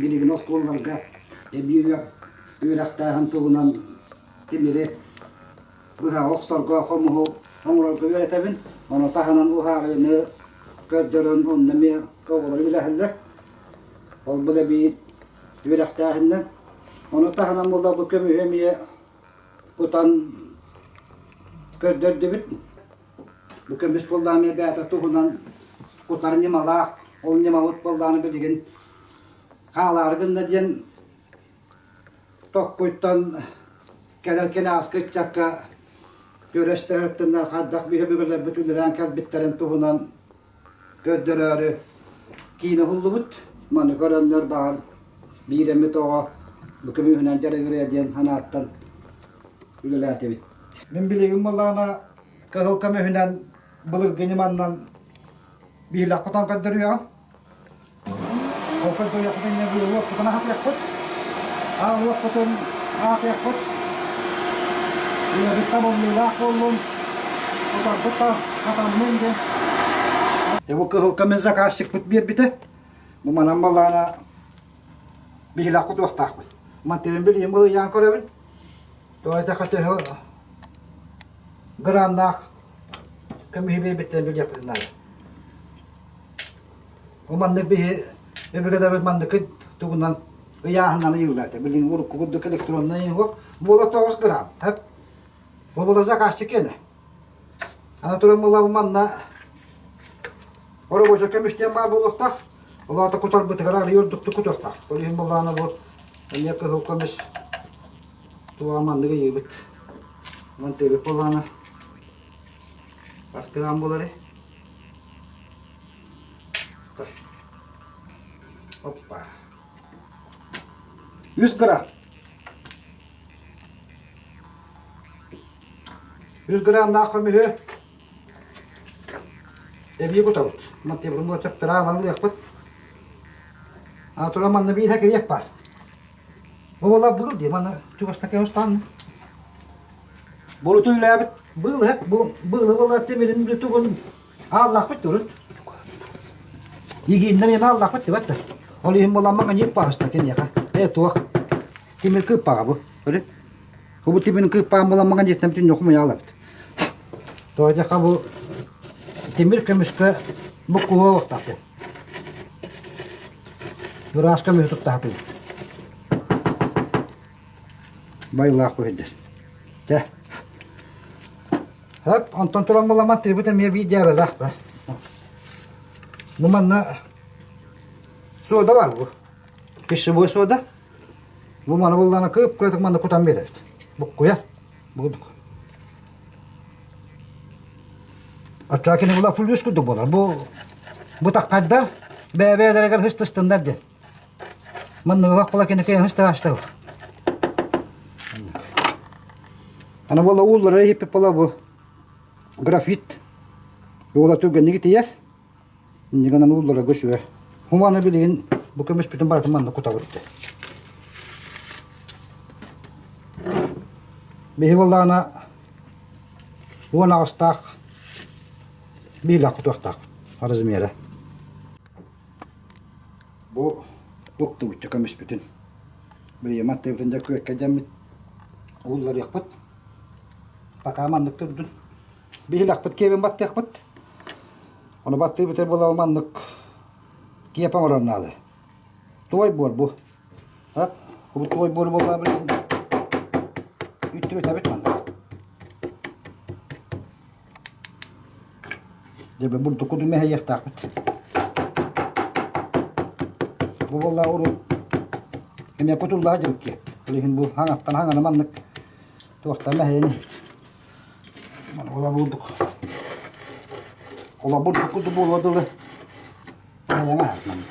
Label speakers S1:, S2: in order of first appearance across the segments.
S1: Билигин оскуолаларга эбии үөрэхтээһин туһунан тимири быһа охсорго, хомуһу оҥорорго үөрэтэбин. Ону таһынан уһаарыыны көрдөрөн онно эмиэ оҕолор үлэһэллэр. Ол бу эбии үөрэхтээһиннэн. Ону таһынан буолла бу көмүһү эмиэ кутан көрдөрдүбүт. Бу көмүс буоллаҕына эмиэ бэйэтэ туһунан кутар ньымалаах. Ол ньымабыт буоллаҕына билигин хаалаары гынна диэн Токкуйтан кэлэр кэнэҕэски ыччакка көрөстөһөртөннөр хайдах биһи үлэлээн кэлбиттэрин туһунан көрдөрөөрү киинэ уһуллубут. Маны көрөннөр баҕар биир эмит оҕо бу көмүһүнэн дьарыгырыа диэн санааттан үлэлээтибит. Мин билигин буоллаҕына кыһыл көмүһүнэн былыргы ньыманнан биһилэх кутан көрдөрүөҕүм. Ол көрдөрүөхпүт инньэ уоппутун аһатыахпыт. Аа уоппутун аһатыахпыт. Үлэбит табыллыылаах буоллун, утарбыт да хатаннын диэн. Бу кыһыл көмүс заказчикпыт биэрбитэ. Бу манан балаана биһилэх кутуохтаахпыт. Мантыбын билигин былыйаан көрөбүн. Тоҕо этэххэ төһө грамнаах көмүһү биэрбиттэрин билиэхпитин наада. Бу маннык биһи өбүгэлэрбит маннык тугунан ыйааһыннан ыйыллар этэ. Билигин урукку курдук электроннай ыйык буола 9 грамм. Хэп. Бу була заказчик киэнэ. Аны туран була манна оробоча көмүстэн баар буолуохтаах. Ол аата кутарбытыгар арый ордуктук кутуохтаах. Ол иһин буоллаҕына бу эмиэ кыһыл көмүс туоҕа маннык ыйыыбыт. Мантыыбыт буоллаҕына хас грамм буоларый? Оппа. Үс грамм. Үс граммдаах көмүһү эбии кутабыт. Мантыбын була чаптара алан ылыахпыт. А тура манна биир кириэп бар. Бу була быыл дии манна чугастан кэһустаан. Буруту үлээбит быыл эп бу быылы була тимирин бүтүгүн Ааллаахпыт турут. Игииннэр иэн ааллаахпыт дибэт да. Ол иһин буламмаҥа ньип паҕыста киниэхэ. Ээ туох тимир кыыппаҕа бу. Көрү. Бу тимир кыыппаҕын буламмаҥа дьиэттэн бүтүн ньохум ыйаалабыт. Тоҕо бу тимир көмүскэ бу куһуо уохтаахтын. Ыраас көмүһү туттаһатын. Байлаах көһүдэр. Чэ. Хөп, онтон туран буламан тыыбыт эмиэ биир дьээбэлээх бэ. Бу манна суода бар бу. Пищевой суода. Бу маны буллаана кып-кыратык манна кутан биэрэбит. Буккуйа. Будук. Оччоҕо кини була флюс курдук буолар. Бу бу таххайдар бэйэ-бэйэлэригэр хыстыстыннар диэн. Манныгы була кини кыйан хыстаастабы. Аны буола ууллара иһиппит буола бу графит. Уола түргэнник итийэр. Иннигэнэн ууллара көсүө. Хуманы билигин бу көмүспүтүн барытын манна кутабыт. Биһи буоллаҕына 18-таах биилээх кутуохтаахпыт размера. Бу уктубучча көмүспүтүн билигин аттыбытын дьэ күөккэ дьэммит уулларыахпыт. Пока маннык турдун. Биһилэхпит киэбин баттыахпыт. Ону баттыыбытыр буолла маннык киэп оҥорор наада. Туой буор бу. Ат, бу туой буор буолла билигин үттүрүтэбит маннык. Дьэ бурдукку мэһэйиэхтээхпит. Бу буолла урут эмиэ кутуллаах дьыбыкки. Ол иһин бу хаҥаттан хаҥана маннык туохтан мэһэйэн иһэбит. Маны була бурдук. Ола бурдук курдук буолуо дылы мэһэйэн аһат маннык.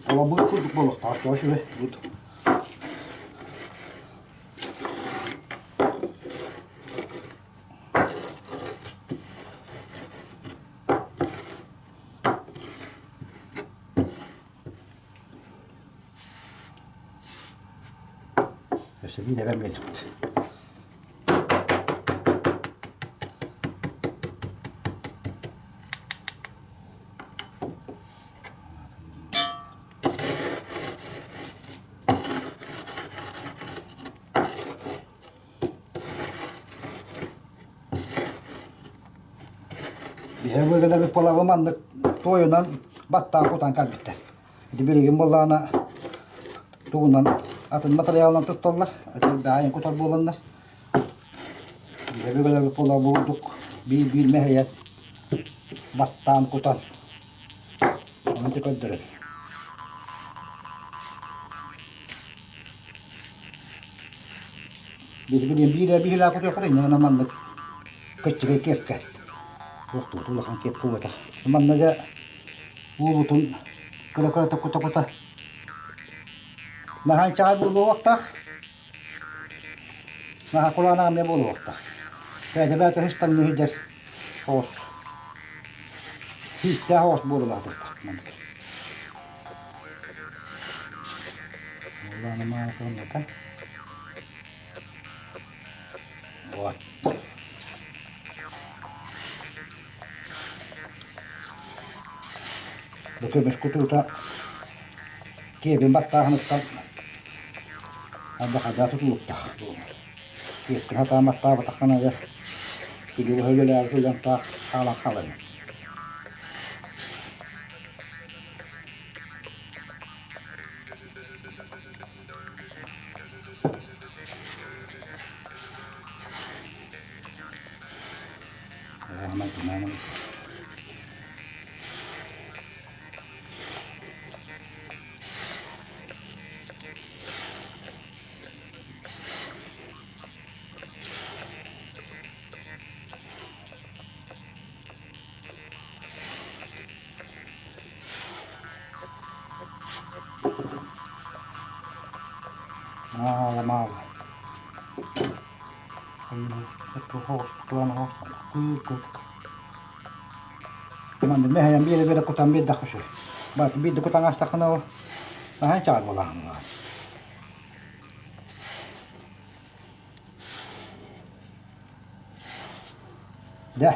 S1: Ола бу курдук буолуохтаах тоҕо үчүгэй бурдук. Өссө биир эбэм биэриэхпит. Биһиги быыгынарбыт буолабы маннык туойунан баттаан кутан кэлбиттэр. Ити билигин буоллаҕына тугунан атын матырыйаалынан тутталлар, элбэҕин кутар буоланнар. Биһиги быыгынарбыт буоллаҕа бурдук биир-биир мэһэйэн баттаан кутан ону ити көрдөрөр. Биһиги биир биһилээх кутуохха инньэ маннык кыччыгый киэпкэ туохтуут улахан киэпкэ буолбатах. Манна дьэ уубутун кыра-кыра кута-кута наһаа инчэҕэй буолуохтаах, наһаа кураанах эмиэ буолуохтаах. Бэйэтэ-бэйэтэ сыстаҥныы сылдьар оҕус, сииктээх оҕус буолуохтаах маннык. Вот. Бу көмүс кутуута киэбин баттааһыныттан ардахадаа тутулуктаах. Киэпкин сатаан баттаабатаххына дьэ күлү быһа үлэлээбит үлэм таах хаалан хаалар. Маала-маала Манна мэһэйэн биэрэ-биэрэ кутан биэрдэххэ үчүгэй. Баат биирдэ кутан аастаххына ол наһаа чаҕар буолаҕын Дьэ.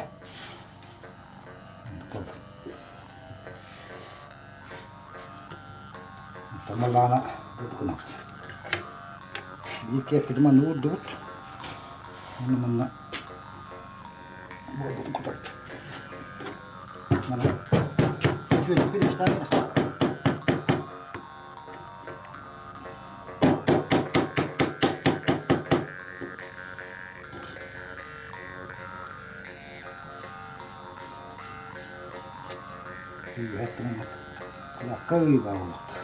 S1: Тамалаана гынабыт. Биир киэппитин манна уурдубут. Уонна манна буолбутун кутабыт. Манна үчүгэйдик билистаан Кылакка ыйба буолуохтаах.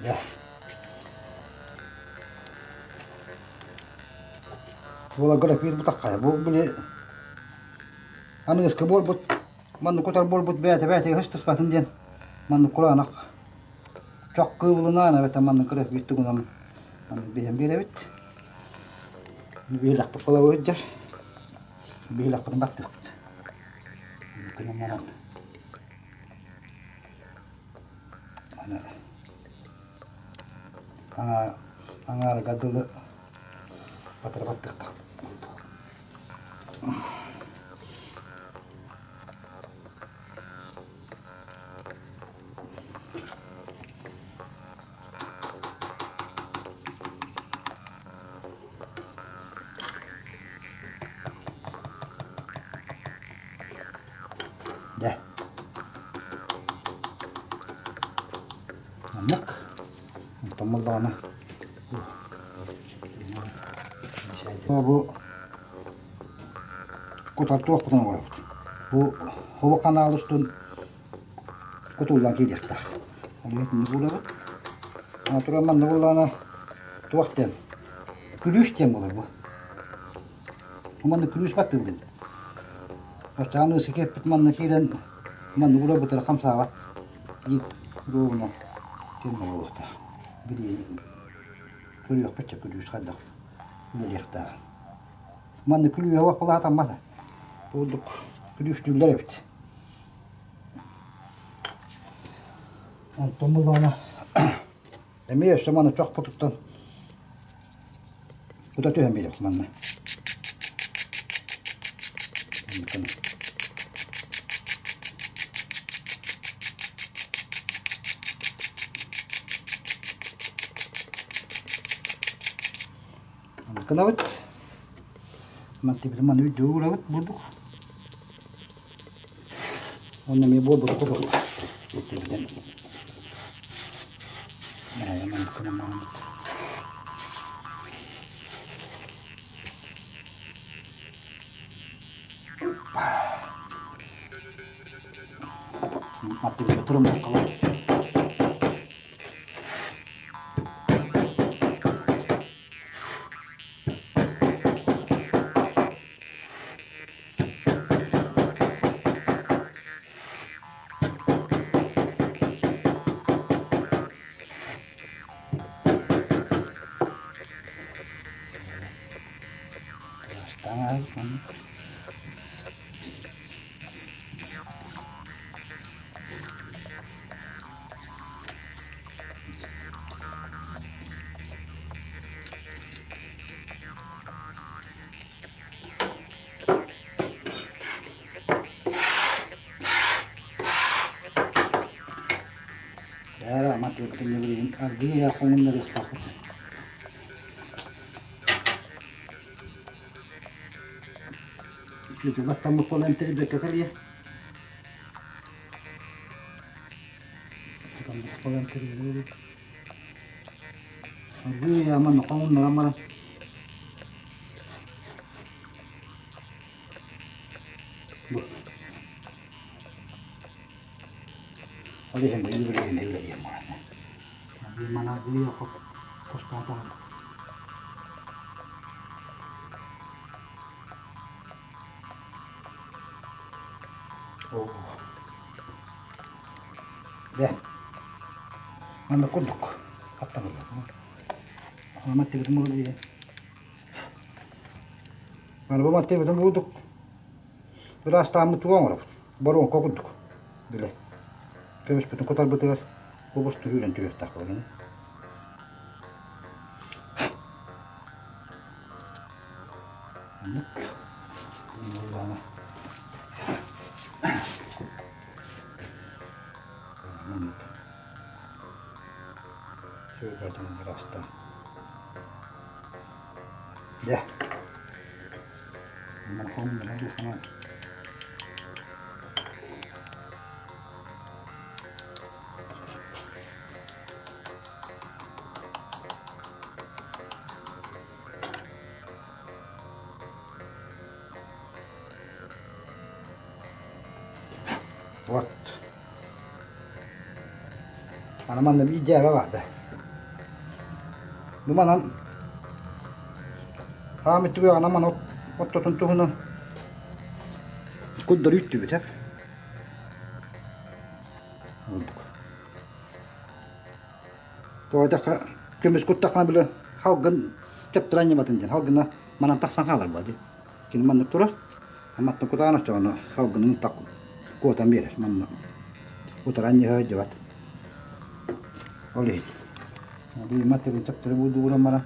S1: Дьэ. Буола графит бутаххайа. Бу били аныгыскы буолбут маннык кутар буолбут бэйэтэ бэйэтэ ыһыстыспатын диэн маннык кураанах чох кыыбылынаан эбэтэр маннык графит тугунан маннык биһэн биэрэбит. Биһилэхпит холобур сылдьар. Биһилэхпитин баттыахпыт. Гынан баран аны аҥаарыга дылы батары баттыахтаах. Дьэ. Маннык. Онтон буоллаҕына бу кутар туохпутун оҥоробут. Бу хобо ханаал устун кутуллан киириэхтээх. Ону итинник уурабыт. Туран манна буоллаҕына туох диэн күлүүс диэн буолар бу. Манна күлүүс баттыыллын. Оччоҕо аны киэппит манна киирэн. Маннык уурарбытыгар хамсаабат биир ровно кэм буолуохтаах. Билигин көрүөхпүт чэ күлүүс хайдах үлэлиэхтээҕин. Маннык күлүүһэ уоппалаатаммата. Курдук күлүүстүүллэр эбит. Онтон буллаҕына эмиэ өссө маны чохпутуттан кута түһэн биэриэх манна. Гынабыт. Мантыбытын маны үрдүгү уурабыт бурдук. Уонна эмиэ буолбут курдук. Итибитин маннык гынан бараммыт. Аттыбыта туруммаккалар. Бээрэ матыыбытын билигин аргыый хоҥуннарыахтаахпыт. Баттаммыт буолан тэрийбэккэ кэлиэ. Баттаммыт буолан тэрийбэккэ Аргыый манна хоҥуннаран баран Бу. Ол иһин үлэлиэн үлэлиэн баҕарна. Мана аргыый хостаатаҕын. Оо. Дьэ. Манна курдук аттаныллар. Маттыбытын булur Аны бу маттыбытын булдук. Ыраастааммыт тугу оҥоробут? Боруоҥка курдук. Бile. Көмүспүтүн кутарбытыгар кубус түһүүрэн түһүөхтээх буолан. Маннык. Маннык. Сүргэтин ыраастаан. Дьэ. Вот. Аны манна биир дьээбэ баар да. Бу манан хаамыт түгэҕинэ маны оттотун туһунан курдары үттүбүт эп. Курдук. Тоҕо көмүс куттаххына били халгын чөптөрөн ньыматын диэн халгына манан тахсан хаалар буолла дии. Кини маннык турар. Аматтан кутаан оччоҕуна халгынын так куотан биэрэр манна утаран иһэ сылдьыбат. Ол иһин. Биир маттыгын чөптөрө буурдугуран баран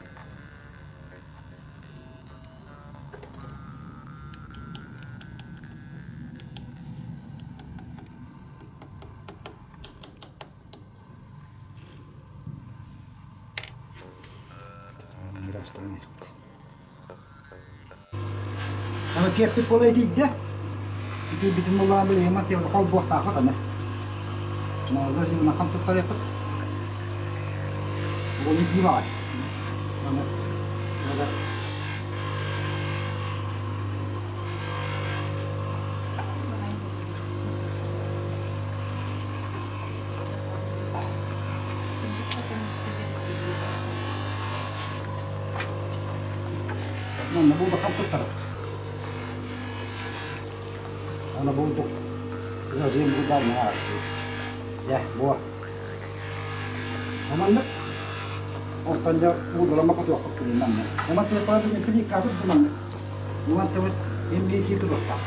S1: Аны киэппит буола итийдэ. Итийбитин буллаҕа билигин матыыбыт холбуохтаахпыт аны. Назар хам туттарыахпыт. Ол итии баҕай. Аны Манна булда хам туттарабыт. Ана булдук. Зажим бударна Дьэ, буо. Аманнык Ортон дьэ уулларама кутуохпут күнүннанна. Аман тыаппара бүтүн кликкаабыт буманнык. Уман тыбыт имбиитии туруохтаах.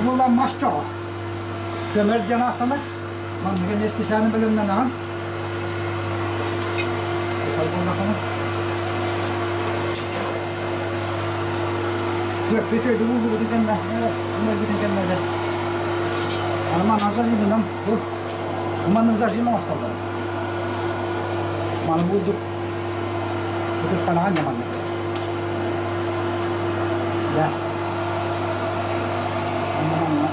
S1: Бу мас чоҕо. Көмөр диэн ааттанар. Манныгы эмиэ специально бөлүмнэнаҕын. Күөппүт өйдү буллубутун кэннэ, өлбүтүн кэннэ дэ. Аны зажимынан бу маннык зажим оҥостоллор. Маны булдук Ытыктанаҕын дьэ маннык. Дьэ. Онно манна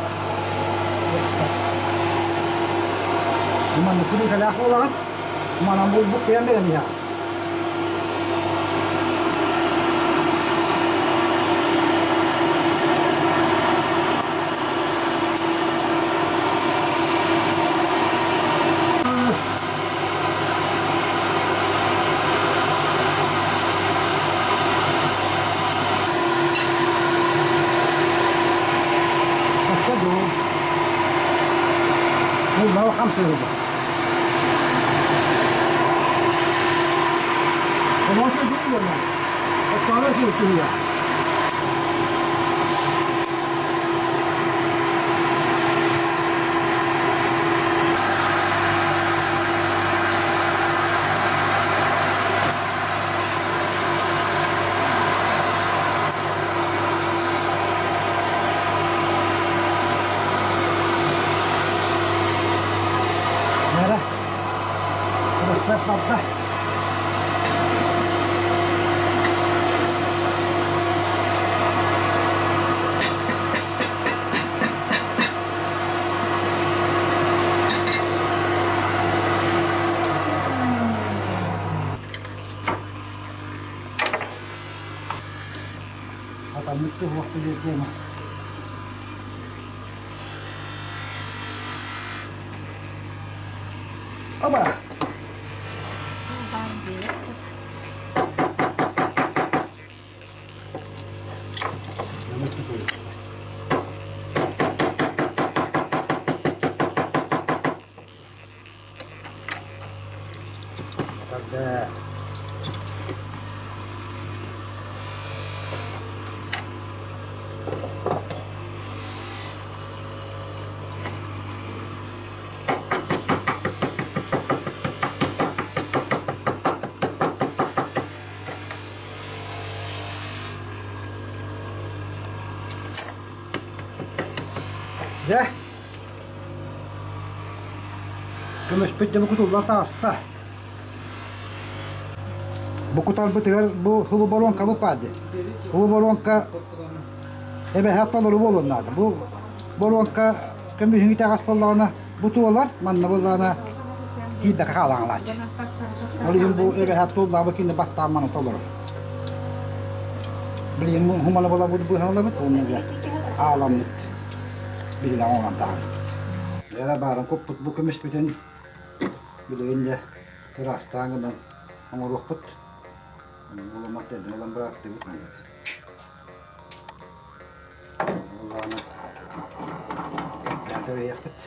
S1: Маннык күлүүкэлээх буолаҕын. Манан булбут кыйан бэрэн иһэҕин. Мынау хамсыырды. Нара, процесс барда. Атаммыт туһуох билиэтиэмэ. Оба! Тогда Дьэ, көмөспүт дьэ бу кутулла таҕыста. Бу кутарбытыгар бу хулуборуоҥка бу паады. Хулуборуоҥка эбэһэ толору буолуон наада. Бу боруоҥка көмүһүн итэҕэс буоллаҕына бу туолар, манна буоллаҕына тиийбэккэ хаалаҥалааччы. Ол иһин бу эбэһэ туоллаабы кинини баттаан маны толорор. Билигин хумана буолабыт быһалабыт уонна дьэ ааламмыт биһилэҕи оҥорон таһаарбыт. Эрэ баарын куппут бу көмүспүтүн билигин дьэ ыраастаан гынан оҥоруохпут. Буламмат эрдэн ылан бырааттыыбыт. Буоллаҕына кэбиһиэхпит.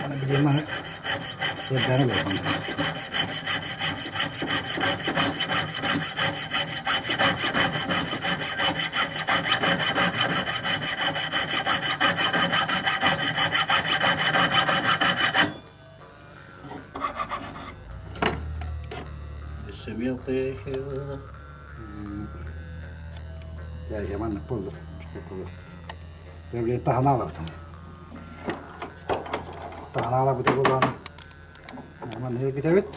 S1: Аны билиэм аны сиэрдээн олорбун. Дьэ, маннык буоллар. Дьэ, таһына алабытын. Таһына алабыты булан, маннык бүтэбит.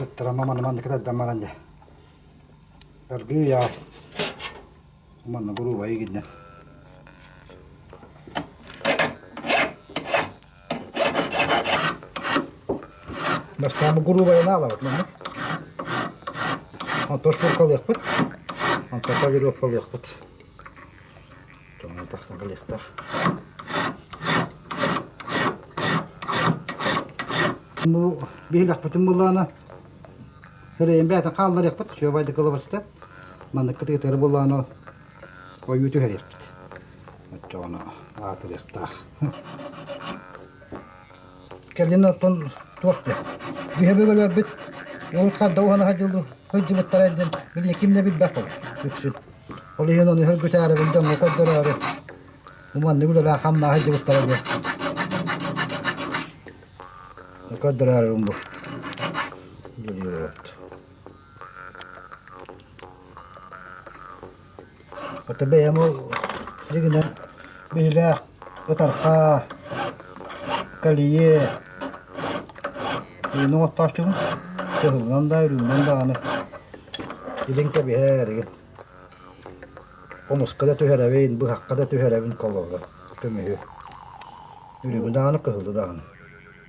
S1: Ыттарама манна маннык кытардан баран дьэ. Аргыый Манна буруубайы гиннэ. Бастаан бу грубайын аалабыт маннык. Онтон шкуркалыахпыт. Онтон полировкалыахпыт. Тоҥон тахсан кэлиэхтээх. Бу биһилэхпитин буллаана Сирэйин бэйэтин хаалларыахпыт, үчүгэй кылабаччыта. Маннык кытыытыгар буллаана ойуу түһэриэхпит. Оччоҕуна аатырыахтаах. Кэлин оттон туох диэн Биһэ бөҕөлөрбүт урут харда уһана сылдьыбыттара диэн били ким да билбэт ол үксүн. Ол иһин ону сөргүтээрибин дьоҥҥо көрдөрөөрү маннык үлэлээх хамнаа сылдьыбыттара диэн көрдөрөөрүбүн бу. Ото бэйэм ол дьигинэн биһилэх ытарха, кэлийэ иин оҥоттооччубун. Кыһылынан да, үрүҥүнэн даҕаны илин кэбиһэр игин. Хомуска да түһэрэбин, быһахха да түһэрэбин холобура көмүһү. Үрүҥү даҕаны, кыһылы даҕаны.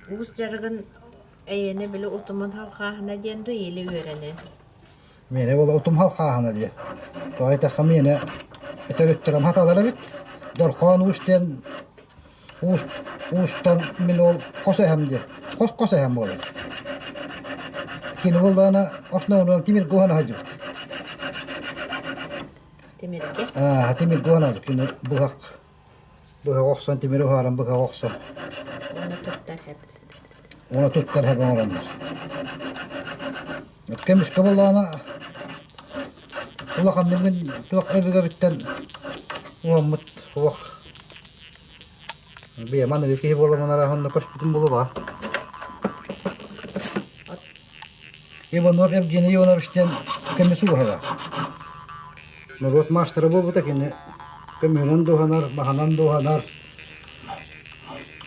S2: Уус дьарыгын эйэни били утумун халхааһына диэн дуу или үөрэнэн?
S1: Миэнэ буола утумһал хааһына диэн. Тоҕо эттэххэ миэнэ төрүттэрим хаталар эбит. Дорхоон уус диэн уус уустан мин ол хос эһэм диэн. Хос-хос эһэм буолар. Кини буоллаҕына основном тимир гуһана сылдьыбыт.
S2: Тимиргэ?
S1: Аа, тимир гуһана сылдьыбыт. Кини быһах Быһах охсон, тимири уһааран быһах охсон.
S2: Уонна туттар хэп.
S1: Уонна туттар хэп оҥороннор. Көмүскэ буоллаҕына улаханнык мин туох өбүгэбиттэн уоммут суох. Бэйэм аныгы киһи буоламмын арааһын көспүтүм буолуо Иванов Евгений Иванович диэн көмүс ууһаҕа. Норуот маастара буолбута кини көмүһүнэн дууһанар, маһынан дууһанар.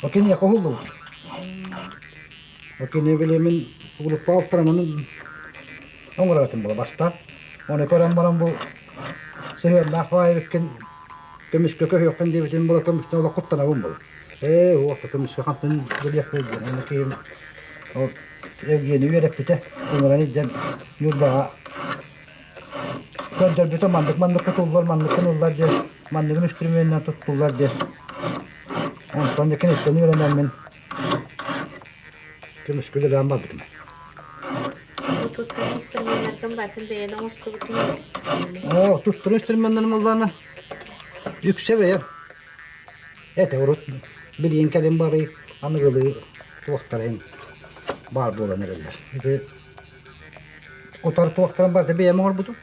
S1: О киниэхэ уһуллубут. О кини били мин группа алтаранан оҥорор этим буола бастаан. Ону көрөн баран бу сыһыаннаах баайыбыккын көмүскэ көһүөххүн диэбитим буола көмүстэн олох куттанабын буола. Ээ, уох көмүскэ хантан билиэхпин диэн. Ону киһим ол Евгений үөрэппитэ. Ыҥыран илдьэн Ньурбаҕа көрдөрбүтэ маннык маннык тутуллар, манныккын ыллар диэн, манныгын үстүрүмүөнүнэн туттуллар диэн. Онтон да киниттэн үөрэнэммин көмүскэ үлэлээн барбытым.
S2: Бу туттар инструменнаргын барытын бэйэн оҥостубутуҥ
S1: Оо, туттар инструменнарым ыллаана үксэ бэйэм. Этэ урут билигин кэлин барыы аныгылыы туохтарын баар буолан эрэллэр. Ити кутар туохтарын барыта бэйэм оҥорбутум.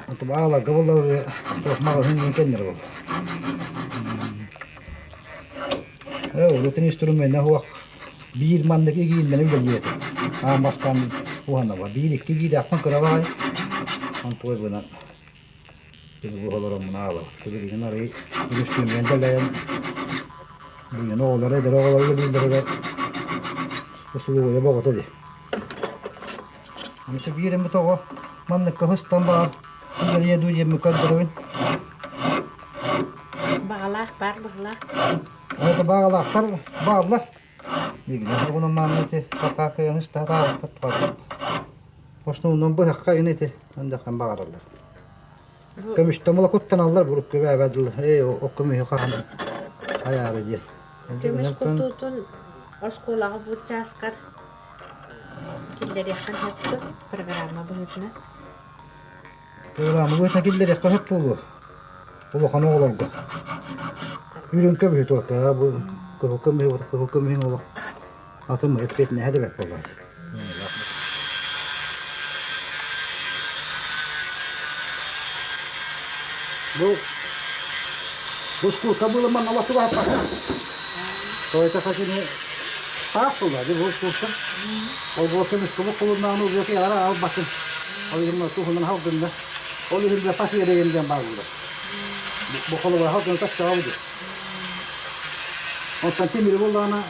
S1: Онтум ааларга буоллар туох маҕаһыын диэн кэннэр буолла. Ээ, урут инструмена суох биир маннык игииннэри үлэлиир этим. Аан бастаан уһанаба. Биир-икки игиилээхпин кыра баҕайы. Онтуой бынан Бу олороммун аалабыт. Билигин арый үстүүмүнэн дэлэйэн билигин оҕолор эдэр оҕолор үлэлииллэригэр усулуобуйа боҕото дии. Аны биир эмит оҕо манныкка сыстан баар үлэлиэ дуу диэммин көрдөрөбүн.
S2: Баҕалаах баар быһылаах.
S1: Это баҕалаахтар бааллар. Дигинэ оҕунан маанна ити пока кыайан ыстаатаабакка Основном быһахха ини ити андаххан баҕараллар. Көмүстэн була куттаналлар бурукка бээбэ дылы ээ ол көмүһү хаһан айаары диэн.
S2: Көмүс кутуутун оскуолаҕа бу чааскар киллэриэххин сөп программа быһыытынан.
S1: Программа быһыытынан киллэриэххэ сөп буолуо. Улахан оҕолорго. Үрүҥ көмүһү туохта бу кыһыл көмүһү кыһыл көмүһүн олох атын эппиэтинэһэ да бэрт буоллар. Бу бу шкурка было манна латыбаппаха. То это хотя таас буолла бу шкурка. Ол бу көмүскэ бу кулуннааны убуоки ара албатын. Ол иһин туһунан халгынна. Ол иһин бу тас иэреген диэн баар буолар. Бу холобура халгын тастаабы диэн. Оттон тимири буоллаҕына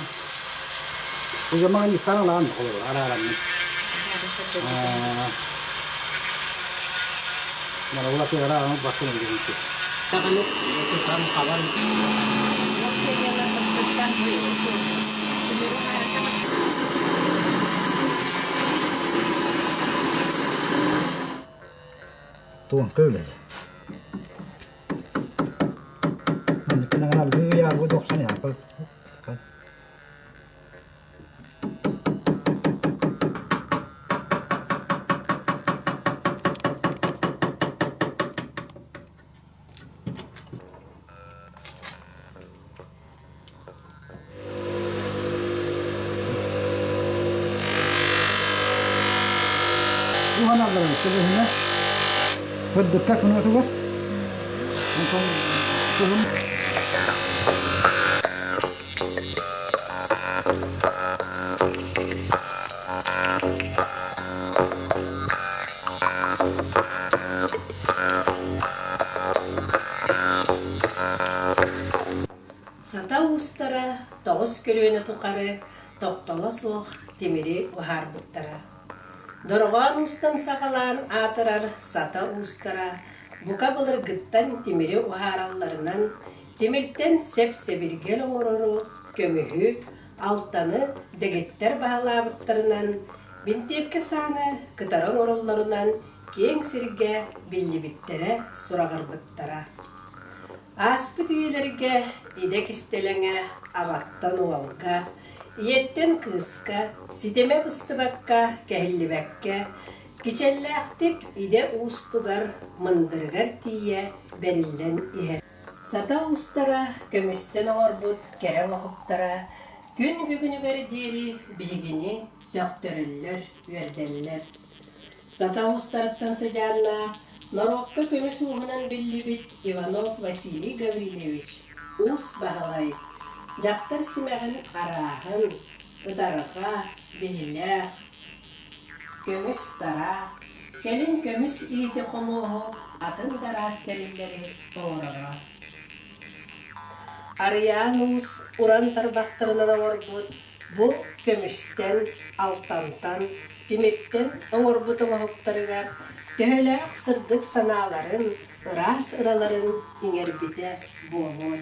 S1: уже маҕанньыктаан ылаан холобура арааранны. Мана улаки арааран баттын өлгүрүнчү.
S2: Даҕаны тутан хабан.
S1: Туонка үлэһэ. Маннык гынан аргыый аргыый охсон иһэр. Уһаналларын сөбүһүнэ сырдыкка күнүтүгэр онтон кыһын
S3: Сата уустара тоҕус көлүөнэ тухары тохтоло суох тимири уһаарбыттара. Дорҕоон уустан саҕалаан аатырар Сата уустара бука былыргыттан тимири уһааралларынан, тимиртэн сэп-сэбиргэл оҥорору, көмүһү, алтаны дэгиттэр баһылаабыттарынан, бинтиэпкэ сааны кытары оҥороллорунан киэҥ сиргэ биллибиттэрэ, сураҕырбыттара. Ааспыт үйэлэргэ идэ кистэлэҥэ аҕаттан уолга, ийэттэн кыыска ситимэ быстыбакка, кэһиллибэккэ, кичэллээхтик идэ уустугар, мындырыгар тиийэ бэриллэн иһэр. Сата уустара көмүстэн оҥорбут кэрэ оҥоһуктара күн бүгүнүгэр диэри биһигини сөхтөрөллөр, үөрдэллэр. Сата уустарыттан сыдьааннаах, норуокка көмүс ууһунан биллибит Иванов Василий Гаврильевич, Уус Баһылай, дьахтар симэҕин арааһын, ытарҕа, биһилэх, көмүс тараах, кэлин көмүс иһити хомуоһу атын да араас тэриллэри оҥороро. Арыйаан Уус уран тарбахтарынан оҥорбут Бу көмүстэн, алтантан, тимиртэн оҥорбут оҥоһуктарыгар төһөлөөх сырдык санааларын, ыраас ыраларын иҥэрбитэ буолуой.